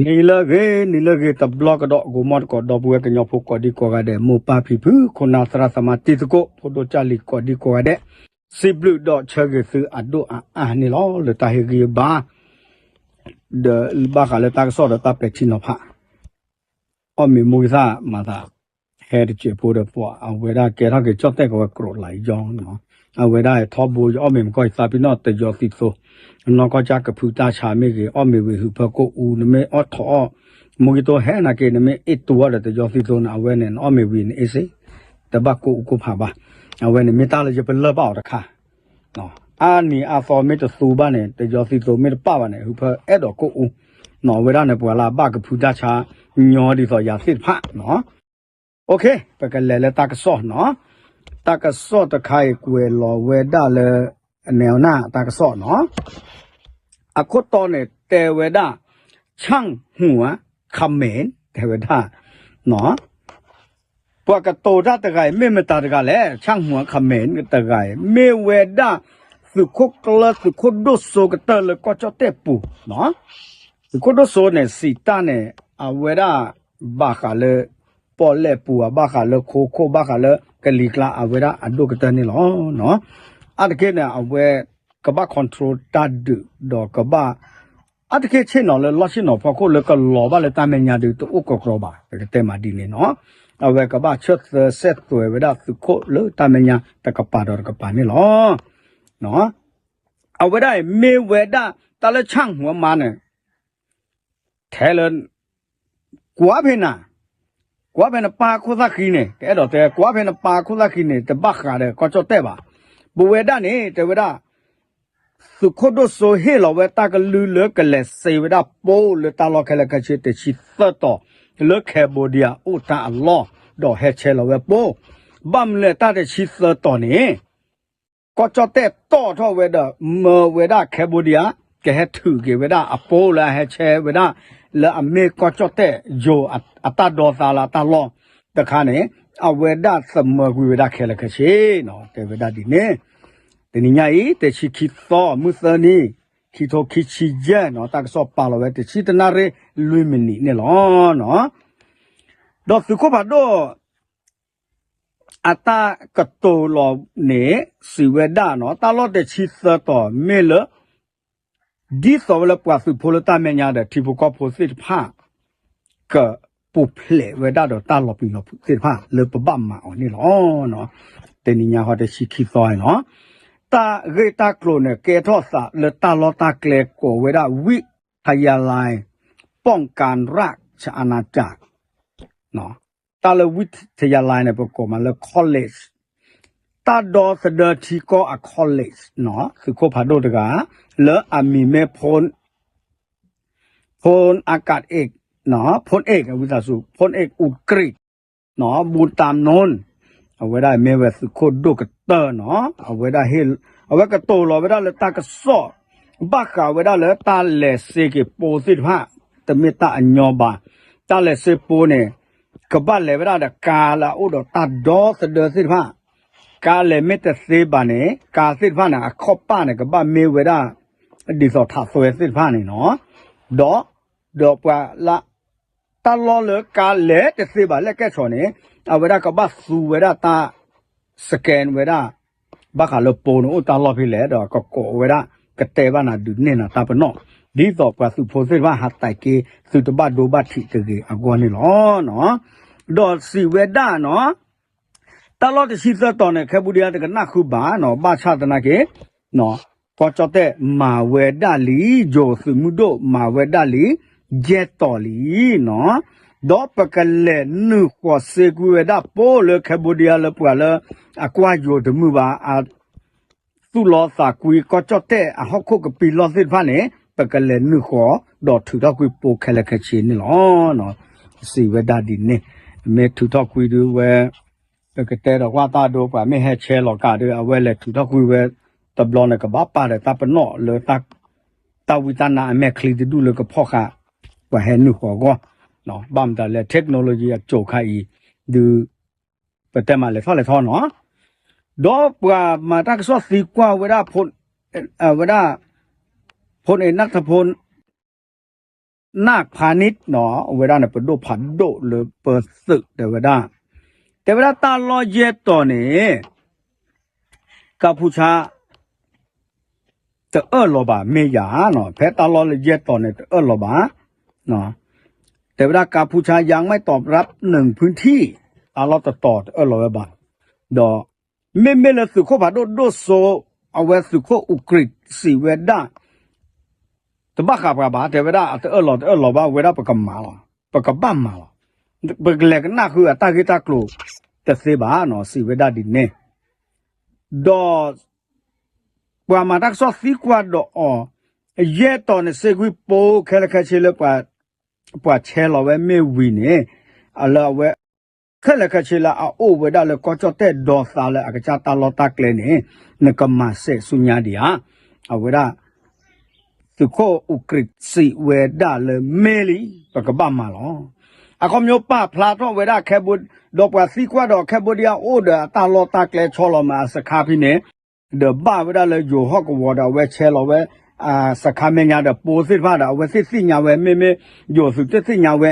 နံၤလၢအဂ့ၤ နံၤလၢအဂ့ၤ တဘျီကဒီး ဂိၤမီၢ်တကိး ဒီပုၢ်ဝဲၢ်ကညီဖိကိးဒံကိးဂၤဒဲး မိၢ်ပၢ်ဖံဖု ခိၣ်နၢ်သရၣ်သမါတံၤသကိး ဖိဒိၣ်ကၢ်လံၤကိးဒံကိးဂၤဒဲး စံးဘျုးဒီးဆၢဂ့ၤသုအဒိၣ်အအါန့ၣ်လီၤ. လၢတၢ်ဟ့ၣ်ဂံၢ်ဘါ ဒီးဘၣ်ဃးလၢတၢ်ကစီၣ်ဒီးတၢ်ပဲာ်ထံနီၤဖး အီၣ်မ့ၤမူကသၣ်မၤသး ဟဲတစဲးဖိဒီးပှၤအဝဲဒၣ်ကဲထီၣ်က့ၤကၠီၣ်တဲၣ်ကဝဲၤကြိးလၢယီၤနီၤ, အဝဲဒၣ်ထီဘိယအီၣ်မ့ၤမကီၢ်ယသးပ့ၤနီၣ်တယီၤသံသိ, နီၢ်ကီၢ်ကၠၢ်ကဖုတၢ်ဆါမ့ၢ်ဂ့ၤ အီၣ်မ့ၤဝံၤဟုးဖၢကိၣ်အူ နမ့ၢ်အီၣ်ထီၣ်အီၣ် မူကံတိဟဲနာ်က့ နမ့ၢ်အ့ၣ်တူအီၣ်ဒီးတယီၤသံသိန့ၣ် အဝဲန့ၣ် နအီၣ်မ့ၤဝံၤနအ့ၣ်စ့ တဘၣ်ကိၣ်အူကိၣ်ဖးဘၣ်. အဝဲန့ၣ်မ့ၢ်တၢ်လၢယပလၢၢ်ဘၣ်အီၤတခါ အါနံၤအါသီမ့ၢ်တသူဘၣ်န့ၣ် တယီၤသံသိမ့ၢ်တပၣ်ဘၣ်န့ၣ် ဟုးဖၢအဲၣ်ဒိးကိၣ်အူ, အဝဲဒၣ်န့ၣ် ပှၤလၢအဘၣ်ကဖုတၢ်ဆါ ညီဒ်သိးယၤသ့ၣ်တဖၣ်နီၤ. ပကလဲၤလၢတၢ်ကစီၣ်နီၤ, တၢ်ကစီၣ်တခါအံၤကွဲးလီၤဝဲဒၣ်လၢ နဲနၢ်တၢ်ကစီၣ်နီၤ, အခိၣ်တီန့ၣ်တဲဝဲဒၣ် ဆၣ်ဟူၣ်အခမဲၣ် တဲဝဲဒၣ် ပှၤကတိၤတၢ်တဂၤအံၤ မ့ၢ်မတၤတဂၤလဲၣ်, ဆၣ်ဟူၣ်အခမဲၣ်တဂၤအံၤ မ့ၢ်ဝဲဒၣ် သုးခိၣ်ကျၢၢ် သုးခိၣ်ဒိၣ်စိကတၢၢ်လၢကီၢ်ကၠီၣ်တဲၣ်ပူၤ, သုးခိၣ်ဒိၣ်စိန့ၣ် စံးတၢ်န့ၣ် အဝဲဒၣ် ဘၣ်ဃးလၢ ပီၣ်လဲၣ်ပူၤ ဘၣ်ဃးလၢခိခိၣ် ဘၣ်ဃးလၢကလံၤကျါ အဝဲဒၣ်အဒိၣ်ကတၢၢ်န့ၣ်လီၤ. အါတက့ၢ်န့ၣ် အဝဲ ကဘၣ် control တၢ်ဒုး ဒီးကဘၣ် အါတက့ၢ်ဆ့ၣ်နီၤလၢလီၢ်ဆ့ၣ်နီၤဖီခိၣ်လၢကလီၤဘၣ်လၢတၢ်မဲာ်ညါဒုး တအိၣ်ကီးကီးဘၣ် ပကတဲမးဒ်န့ၣ်နီၤ, အဝဲကဘၣ်ဆၢသၢစဲသွဲဝဲဒၣ်သုးခိၣ်လၢတၢ်မဲာ်ညါတကပၤဒီးတကပၤန့ၣ်လီၤ. အဝဲဒၣ်အံၤမ့ၢ်ဝဲဒၣ် တၢ်လၢဆၣ်ဟူၣ်အမါန့ၣ် ထဲလၢ ကွၢ်ဖဲနၤ, ကွၢ်ဖဲနပၢ်ခိၣ်သၣ်ဃံန့ၣ် ကအဲၣ်ဒိးတဲ ကွၢ်ဖဲနပၢ်ခိၣ်သၣ်ဃံန့ၣ် တဘၣ်ဃးဒီးကီၢ်ကၠီၣ်တဲၣ်ဘၣ်. ပဝဲဒၣ်န့ၣ် တဲဝဲဒၣ် သုးခိၣ်ဒိၣ်စိဟ့ၣ်လီၤဝဲတၢ်ကလုၢ်လၢကလဲၤစ့ဝဲဒၣ်ပိလၢတၢ်လီၢ်ခဲလၢာ်ခဲဆ့တဆံသၢတီၤ လၢ Cambodia အိၣ်တၢ်အလီၢ် ဒီးဟဲဆဲးလီၤဝဲပိ, ဘၣ်မနုၤလဲၣ်တၢ်တဆံသၢတီၤန့ၣ် ကီၢ်ကၠီၣ်တဲၣ်တီၣ်ထီၣ်ဝဲဒီး မၢဝဲဒၣ် Cambodia ကဟဲထုးက့ၤဝဲဒၣ်အပိလၢအဟဲဆဲးဝဲဒၣ် လၢအမ့ၢ်ကီၢ်ကၠီၣ်တဲၣ်ယိၤအတၢ်ဒီသးလၢအတၢ်လီၢ်တခါန့ၣ် အဝဲဒၣ်သမၢကွံာ်ဝဲဒၣ်ခဲလၢာ်ခဲဆ့နီၤ တဲဝဲဒၣ်ဒ်န့ၣ်. တနံၤညါအံၤ တဆံခံသီ မုၢ်သၢနံၤ ခံထိခံဆံယဲၢ်နီၤ တၢ်ကစီၣ်ပာ်လီၤဝဲတဆံတနၣ်ရံၣ်လွံၢ်မံးနံးန့ၣ်လီၤ. ဒီးသုးခိၣ်ဖးဒိၣ် အတၢ်ကတိၤလီၤန့ၣ် စံးဝဲဒၣ်နီၤ တၢ်လီၢ်တဆံသၢတီၤမ့ၢ်လၢ ဒ်သိးဝဲလၢပှၤသုးဖိလၢတၢ်မဲာ်ညါဒီးထံဖိကီၢ်ဖိသ့ၣ်တဖၣ် ကပူၤဖျဲးဝဲဒၣ်ဒီးတၢ်လီၤပျံၤလီၤဖုးသ့ၣ်တဖၣ် လၢပဘၣ်မၤအီၤန့ၣ်လီၤ. တနံၤညါဃီတဆံခံသီန့ၣ်လီၤ. တၢ်ဂ့ၢ်တၢ်ကျိၤန့ၣ် ကဲထီၣ်သးလၢတၢ်လီၢ်တၢ်ကျဲကိးဝဲဒၣ် ဝံထယၤလဲၣ် ป้องกันราชอาณาจักร တၢ်လၢဝံထယၤလဲၣ်န့ၣ် ပကိးမးလၢ college တၢ်ဒီသဒၢထံကီၢ်အ college နီၤ သုးခိၣ်ဖးဒိၣ်တဂၤ လၢအမံၤမ့ၢ် ဖိ ဖိအကးအ့ၣ် ဖိအ့ၣ် ဝံသးစူၤ ဖိအ့ၣ်အူကြံး ဘူတၢ်နူၣ် အဝဲဒၣ်မ့ၢ်ဝဲသုးခိၣ်ဒိၣ်ကတၢၢ်နီၤ အဝဲဒၣ်ဟ့ၣ် အဝဲကတိၤလီၤဝဲဒၣ်လၢတၢ်ကစီၣ် ဘၣ်ဃးဝဲဒၣ်လၢတၢ်လဲၤစ့က့ၤပိသ့ၣ်တဖၣ် တမ့ၢ်တၢ်အညီဘၣ်. တၢ်လဲၤစ့ပိန့ၣ် ကဘၣ်လဲၤဝဲဒၣ်ဒီးကါလၢအအိၣ်ဒီးတၢ်ဒီသဒၢသ့ၣ်တဖၣ် ကါလဲၤမ့ၢ်တသ့ဘၣ်န့ၣ် ကါသ့ၣ်တဖၣ်န့ၣ် အခီၣ်ပၢ်န့ၣ် ကဘၣ်မ့ၢ်ဝဲဒၣ် ဒ်သိးထးသွဲသ့ၣ်တဖၣ်န့ၣ်နီၤ ဒီး ဒီးပှၤလၢ တၢ်လီၢ်လၢကါလဲၤတသ့ဘၣ်လဲၣ်ကဲၣ်ဆိးန့ၣ် အဝဲဒၣ်ကဘၣ်သူဝဲဒၣ်တၢ် scan ဝဲဒၣ် ဘၣ်ဃးလၢပိန့ၣ်အိၣ်တၢ်လီၢ်ဖဲလဲၣ် ဒီးကကိးဝဲဒၣ် ကတဲဘၣ်နၤဒုးနဲၣ်နၤတၢ်ပနီၣ် ဒ်သိးပှၤသုးဖိသ့ၣ်တဖၣ်ဟးတဲာ်က့ၤ သုတဘၣ်ဒိဘၣ်ထံးတဂ့ၤအဂီၢ်န့ၣ်လီၤ. ဒီးစံးဝဲဒၣ်နီၤ တၢ်လီၢ်တဆံသၢတီၤန့ၣ် ခဲဘူးဒံးအါတကနၣ်ဃုဘၣ်နီၤ ဘၣ်ဆၣ်သနာ်က့ ကီၢ်ကၠီၣ်တဲၣ်မၤဝဲဒၣ်လံ ယိၤသုးမုၢ်ဒိၣ်မၤဝဲဒၣ်လံ ယဲၢ်တီၤလံနီၤ ဒီးပကလဲၤနုာ်ဃီၤစ့ကွံာ်ဝဲဒၣ်ပိလၢ Cambodia လၢပှၤလၢအကွၢ်ယိၤတမုာ်ဘၣ် အ သူၣ်လီသးကွံကီၢ်ကၠီၣ်တဲၣ်အဟီၣ်ခိၣ်ကပံာ်လီၢ်သ့ၣ်တဖၣ်န့ၣ် ပကလဲၤနုာ်ဃီၤ ဒီးထုးထီၣ်ကွံာ်ပိခဲလၢာ်ခဲဆ့န့ၣ်လီၤ. စံးဝဲဒၣ်ဒ်န့ၣ် မ့ၢ်ထုးထီၣ်ကွံာ်ဒုးဝဲ ပကတဲဒီးကွၢ်တၢ်ဒိ ပှၤမ့ၢ်ဟဲဆဲးလီၤကးဒုး အဝဲလဲၤထုးထီၣ်ကွံာ်ဝဲ တဘျီန့ၣ် ကဘၣ်ပာ်ဒီးတၢ်ပနီၣ်လၢ တၢ်ဝံတၢ်နါအမဲာ်ချံတဒူၣ်လၢကဖီၣ်ဃာ် ပှၤဟဲနုာ်ဃီၤအဂီၢ် ဘၣ်မတၤလဲၣ် technology အစိၤခါအံၤ ဒုး ပတဲမးလဲၤထီၣ်လဲၤထီနီၤ ဒီးပှၤမၤတၢ်ကစီၣ်သံကွၢ်ဝဲဒၣ် ဝဲဒၣ် ဖိန့ၣ်နၢ်ထဖိ နၢ်ဖးနံၣ်နီၤ အဝဲဒၣ်န့ၣ် ပဒိၣ်ဖးဒိၣ်လၢပၢသုးတဲဝဲဒၣ်, တဲဝဲဒၣ်တၢ်လီၢ်ယဲၢ်တီၤန့ၣ် ကၢ်ဖူဆါ တအၢၣ်လီၤဘၣ်မ့ၢ်ယၤနီၤ, ဖဲတၢ်လီၢ်လၢယဲၢ်တီၤန့ၣ် တအၢၣ်လီၤဘၣ်, တဲဝဲဒၣ် ကၢ်ဖူဆါ ยังไม่ตอบรับหนึ่งพื้นที่ တၢ်လီၢ်တတီၤတအၢၣ်လီၤဝဲဘၣ်, ဒီး မ့မ့ၢ်လၢသုးခိၣ်ဖးဒိၣ်ဒိၣ်စိ အဝဲသုးခိၣ်အူကြံးစံးဝဲဒၣ် တဘၣ်ဃးပှၤဘၣ်, တဲဝဲဒၣ်အတအၢၣ်လီၤတအၢၣ်လီၤဘၣ် ဝဲဒၣ်ပကမၤလီၤ, ပကဘၣ်မၤလီၤ, ပကလဲၤကနၣ်ဃုာ်အတၢ်ဂ့ၢ်တၢ်ကျိၤတသ့ဘၣ်နီၤ စံးဝဲဒၣ်ဒ်န့ၣ်, ဒီး ပှၤမၤတၢ်ကစီၣ်သံကွၢ်ဒီးအီၤ, ယဲၢ်တီၤန့ၣ် စ့ကွံာ်ပိ ခဲလၢာ်ခဲဆ့လၢ ပှၤဆဲးလီၤဝဲမ့ၢ်ဝံၤန့ၣ်, အလၢအဝဲ ခဲလၢာ်ခဲဆ့လၢအအိၣ်ဝဲဒၣ်လၢကီၢ်ကၠီၣ်တဲၣ်ဒီသးလၢအကစၢ်တၢ်လီၢ်တၢ်ကျဲန့ၣ် နကမၤစဲးဆူညါဒံးဧါ, အဝဲဒၣ် သုးခိၣ်အူကြံးစံးဝဲဒၣ်လၢမ့ၢ်လံ ပကဘၣ်မၤလီၤ, အခီပညီပာ်ဖျါထီၣ်ဝဲဒၣ် ဒီးပှၤသံကွၢ်ဒီး Cambodia အိၣ်ဒီးအတၢ်လီၢ်တၢ်ကျဲဆီလီၤမးအစခါဖဲန့ၣ်, ဒီးဘၣ်ဝဲဒၣ်လၢယိၤဟီၣ်ကဝီၤဒီး အဝဲဆဲးလီၤဝဲ အစခါမဲာ်ညါဒီးပိသ့ၣ်တဖၣ်ဒီး အဝဲသ့ၣ်သ့ၣ်ညါဝဲ မ့မ့ၢ်ယိၤသုးသ့ၣ်သ့ၣ်ညါဝဲ,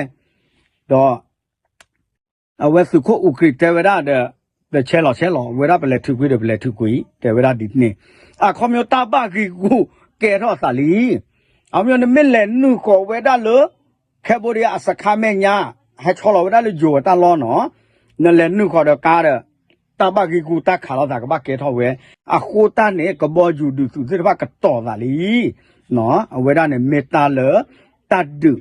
ဒီး အဝဲသုးခိၣ်အူကြံးတဲဝဲဒၣ်ဒီး ပဆဲးလီၤဆဲးလီၤ ဝဲဒၣ်ပလဲၤထုးကွံာ်ဒီးပလဲၤထုးကွံာ် တဲဝဲဒၣ်ဒ်န့ၣ်, အခီပညီတၢ်ဘၣ်ဂ့ၢ်ဂူၢ်ကဲထီၣ်အသးလံ, အခီပညီနမ့ၢ်လဲၤနုာ်ဃီၤဝဲဒၣ်လၢ Cambodia အစခါမဲာ်ညါ ဟဲဆီလီၤဝဲဒၣ်လၢယိၤအတၢ်လီၢ်နီၤ, နလဲၤနုာ်ဃီၤဒီးကါဒီး တၢ်ဘၣ်ဂ့ၢ်ဂူၢ်တၢ်ခးလိာ်သးကဘၣ်ကဲထီၣ်ဝဲ, အဃိတၢ်န့ၣ် ကဘီယူၤဒုးသုးသ့ၣ်တဖၣ်ကတီၤသးလံ, အဝဲဒၣ်န့ၣ်မ့ၢ်တၢ်လၢ တၢ်ဒုး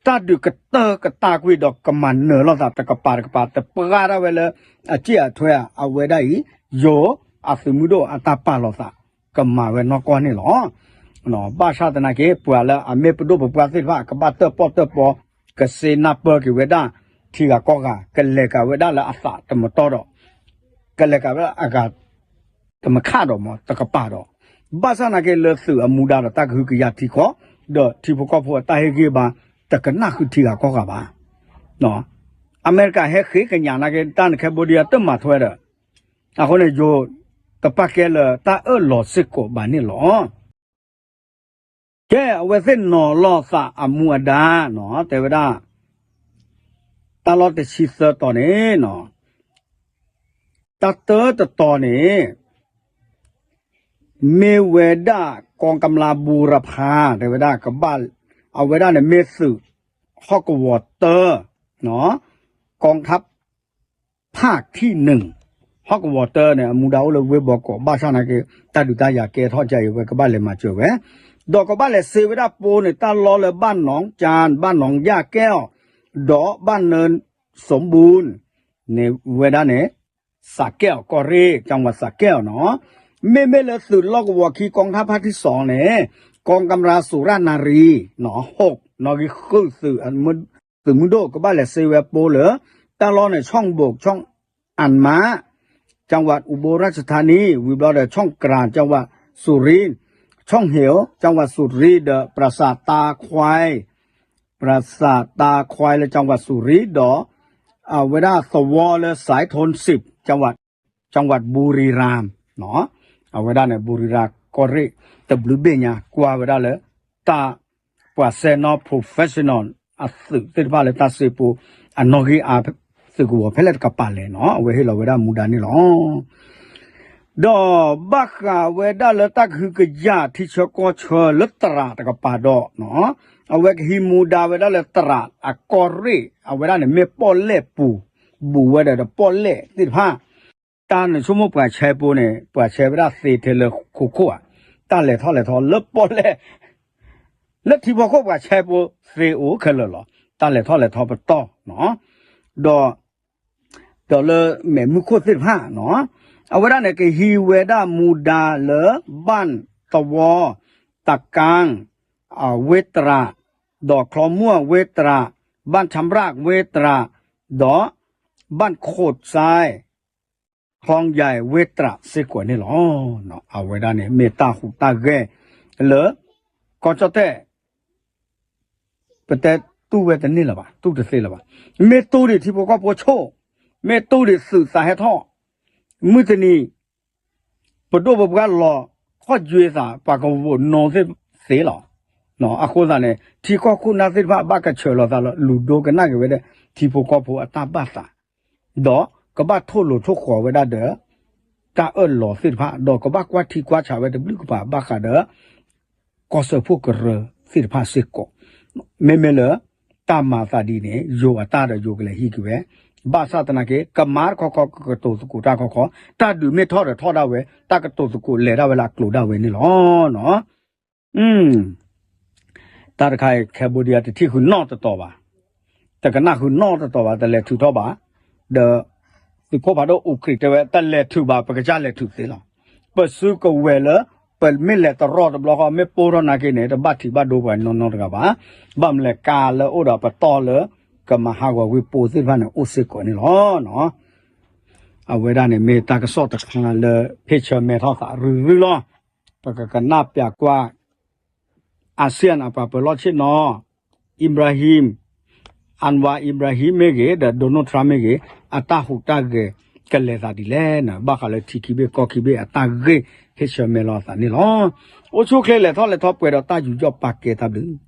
တၢ်ဒုးကတၢၢ်ကတၢၢ်ကွံာ်ဒီးကမၤနၢၤလိာ်သးတကပၤတကပၤ တပှၢ်ဒၣ်ဝဲလၢ အစ့ၣ်အထွဲ အဝဲဒၣ်အံၤ ယိၤအသုးမုၢ်ဒိၣ်အတၢ်ပာ်လီၤသး ကမၤဝဲနီၢ်ကီၢ်န့ၣ်လီၤ. ဘၣ်ဆၣ်သနာ်က့ ပှၤလၢအမ့ၢ်ပဒိၣ်ပပှၢ်သ့ၣ်တဖၣ် ကဘၣ်တၢၣ်ပီၣ်တၢၣ်ပီ ကစ့နၢ်ပၢၢ်က့ၤဝဲဒၣ် ထံဂၤကီၢ်ဂၤ ကလဲၤကၤဝဲဒၣ်လၢအသးတမတီၢ်ဒီး ကလဲၤကၤဝဲဒၣ်အဂၤ တမခးဒီးမး တကပၤဒီး, ဘၣ်ဆၣ်သနာ်က့လၢသုးအမူဒါဒီးတၢ်ကဟုကယာ်ထံကီၢ် ဒီးထံဖိကီၢ်ဖိအတၢ်ဟ့ၣ်ဂံၢ်ဘါ တကနၣ်ဃုထံဂၤကီၢ်ဂၤဘၣ်. အမဲရကၤဟဲဃ့ကညးနာ်က့ တၢ်န့ၣ် Cambodia တမၤထွဲဒီး, အဃိန့ၣ် ယိၤတပာ်ကဲလၢတၢ်အၢၣ်လီၤစ့ၢ်ကီးဘၣ်န့ၣ်လီၤ. ကဲအဝဲသ့ၣ်နီၤလိာ်သးအမူအဒါနီၤ တဲဝဲဒၣ် တၢ်လီၢ်တဆံသၢတီၤန့ၣ်နီၤ တၢ်တၢတတီၤန့ၣ် မ့ၢ်ဝဲဒၣ် กองกำลังบูรพา တဲဝဲဒၣ်ကဘၣ် အဝဲဒၣ်န့ၣ်မ့ၢ်သုး ဟီၣ်ကဝီၤတၢ กองทัพ ภาคที่หนึ่ง ဟီၣ်ကဝီၤတၢန့ၣ် အမူဒါအိၣ်လၢဝ့ၢ်ဘီကီး ဘၣ်ဆၣ်နာ်က့ တၢ်ဒုးတၢ်ယၤကဲထီၣ်ကဲအံၤ အဝဲကဘၣ်လဲၤမၤစၢၤဝဲ ဒီးကဘၣ်လဲၤစ့ဝဲဒၣ်ပိန့ၣ် တၢ်လီၢ်လၢဘၣ်နီၣ်ကၠၢၣ် ဘၣ်နီၣ်ယၣ်ကဲအီၤ ဒီးဘၣ်နၢ สมบูรณ์ န့ၣ်ဝဲဒၣ်န့ၣ် စးကဲအီၤ ကီၢ်ရ့ၣ် จังหวัดสระแก้ว နီၤ မ့မ့ၢ်လၢသုးလီၢ်ကဝီၤခံ กองทัพภาคที่สอง န့ၣ် กองกำลังสุรนารี နီၤ หก နီၣ်ဂံၢ်ဃု သုးမုၢ်ဒိၣ်ကဘၣ်လဲၤစ့ဝဲပိလၢ တၢ်လီၢ်န့ၣ် ช่องบก ช่องอันม้า จังหวัดอุบลราชธานี ဝံၤဘျီဒီး ช่องกลาง จังหวัดสุรินทร์ ช่องเหว จังหวัดสุรินทร์ ဒီး ปราสาทตาควาย ปราสาทตาควาย လၢ จังหวัดสุรินทร์ ဒီး အဝဲဒၣ်သဝီလၢ สายโทนสิบ จังหวัด จังหวัดบุรีรัมย์ နီၤ အဝဲဒၣ်န့ၣ် ဘူရံရၤ ကီၢ်ရ့ၣ် တဘျုးဘ့ၣ်ညါ ကွၢ်ဝဲဒၣ်လၢ တၢ် ပှၤစဲနီၣ် professional အသုးသ့ၣ်တဖၣ်လၢတၢ်စ့ပူ အနီၣ်ဂံၢ်အါ သုးကဝီၤဖဲလဲၣ်တကပၤလဲၣ်နီၤ အဝဲဟ့ၣ်လီၤဝဲဒၣ်မူဒါန့ၣ်လီၤ. ဒီးဘၣ်ဃးဝဲဒၣ်လၢတၢ်ကဟုကယာ်ထံဆၢကီၢ်ဆၢလၢသရးတကပၤဒီး အဝဲကဟံးမူဒါဝဲဒၣ်လၢသရးအကီၢ်ရ့ၣ် အဝဲဒၣ်န့ၣ်မ့ၢ်ပီၣ်လဲၣ်ပူၤ ဘူးဝဲဒီးပီၣ်လဲၣ်သ့ၣ်တဖၣ် တၢ်န့ၣ်ဆိကမိၣ်ပှၤဆဲးဖိန့ၣ် ပှၤဆဲးဝဲဒၣ်သ့ထဲလၢခိခိၣ်ဧါ, တၢ်လဲၤထီၣ်လဲၤထီလၢပီၣ်လဲၣ် လၢထံဖီခိၣ်ပှၤဆဲးဖိသ့အိၣ်ခဲလၢာ်လီၤ. တၢ်လဲၤထီၣ်လဲၤထီပတီၢ်နီၤ ဒီး ဒီးလၢမဲးမုၢ်ခိၣ်သ့ၣ်တဖၣ်နီၤ အဝဲဒၣ်န့ၣ် ကဟံးဝဲဒၣ်မူဒါလၢ ဘၣ်သဝီ တကၣ် ဝ့တရး ဒီးချီမူၢ်ဝ့တရး ဘၣ်ဆၣ်ရၣ်ဝ့တရး ဒီး ဘၣ်ခိၣ်စဲ ချီယဲၢ်ဝ့တရးစ့ၢ်ကီးန့ၣ်လီၤ. အဝဲဒၣ်န့ၣ် မ့ၢ်တၢ်ဟူးတၢ်ဂဲၤလၢ ကီၢ်ကၠီၣ်တဲၣ် ပတဲတူၢ်ဝဲတန့ၢ်လၢၤဘၣ်, တူၢ်တသ့လၢၤဘၣ်. မ့ၢ်တူၢ်ဒံးထံဖိကီၢ်ဖိဆိၣ်, မ့ၢ်တူၢ်ဒံးသုးသးဟဲထီၣ်, မုၢ်တနံၤ ပဒိၣ်ပပှၢ်လီၤခီၣ်ယွဲသး ပှၤကဝီၤနီၤသ့ၣ်သ့လီၤ. အဃိသတးန့ၣ် ထံကီၢ်ခိၣ်နၢ်သ့ၣ်တဖၣ်ဘၣ်ကဆှၢလီၤသးလၢ လူၤဒိကနၣ်က့ၤဝဲဒၣ် ထံဖိကီၢ်ဖိအတၢ်ဘၣ်သး ဒီးကဘၣ်ထိၣ်လိာ်ထိၣ်ဃီၤဝဲဒၣ်ဒီး တၢ်အၢၣ်လီၤသ့ၣ်တဖၣ် ဒီးကဘၣ်ကွၢ်ထံကွၢ်ဆးဝဲတဘျုးကပၤဘၣ်ဃးဒီး ကီၢ်စၢဖှိၣ်ကရၢသ့ၣ်တဖၣ်စ့ၢ်ကီး, မ့မ့ၢ်လၢ တၢ်မၤသးဒ်န့ၣ် ယိၤအတၢ်ဒီးယိၤကလဲၤဟံးက့ၤဝဲ, ဘၣ်ဆၣ်သနာ်က့ ကမၤတခီခီ ကကတိၤသကိးတၢ်ခီခီ, တၢ်ဒုးမ့ၢ်ထီၣ်ဒီးထီၣ်ဒၣ်ဝဲ, တၢ်ကတိၤသကိးလဲၤဒၣ်ဝဲလၢအကျိၤဒၣ်ဝဲန့ၣ်လီၤ. တၢ်တခါအံၤ Cambodia တထံၣ်ဃုာ်နီတတီၤဘၣ်, တကနၣ်ဃုာ်နီတတီၤဘၣ်, တလဲၤထုးထီၣ်ဘၣ်, ဒီး သုးခိၣ်ဖးဒိၣ်အူကြံးတဲဝဲ တလဲၤထုးဘၣ် ပကစၢ်လဲၤထုးသ့လီၤ. ပစုကဝဲၤလၢ ပမ့ၢ်လဲၤတရီတဘျီဃီ မ့ၢ်ပိၢ်ထီၣ်နာ်က့န့ၣ် တဘၣ်ထံးဘၣ်ဒိပှၤနီတဂၤဘၣ်. ဘၣ်မနုၤလဲၣ် ကါလၢအိၣ်ဒီးပတီၢ်လၢ ကမၤဟးဂီၤဝံၤပိာ်သ့ၣ်တဖၣ်န့ၣ် အိၣ်စ့ၢ်ကီးန့ၣ်လီၤ. အဝဲဒၣ်န့ၣ်မ့ၢ်တၢ်ကစီၣ်တခါလၢ ဖ့ၣ်ဆၢမဲထီၣ်သးရုရုလီၤ. ပကကနၣ်ပျးကွၢ် ASEAN အပှၤပၢၤလီၢ်ဆ့ၣ်နီၤ Ibrahim Anwar Ibrahim မ့ၢ်ဂ့ၤ ဒီး Donald Trump မ့ၢ်ဂ့ၤ အတၢ်ဟူးတၢ်ဂဲၤကလဲၤသးဒ်လဲၣ်န့ၣ် ဘၣ်ဃးလၢထံခံဘ့ၣ်ကီၢ်ခံဘ့ၣ်အတၢ်ဂ့ၢ် ဖ့ၣ်ဆၢမဲလီၤအသးန့ၣ်လီၤ. အိၣ်ဆူၣ်ချ့လဲၤထီၣ်လဲၤထီပှဲၤဒီးတၢ်ယူးယီၣ်ပာ်ကဲတၢ်ဘျုး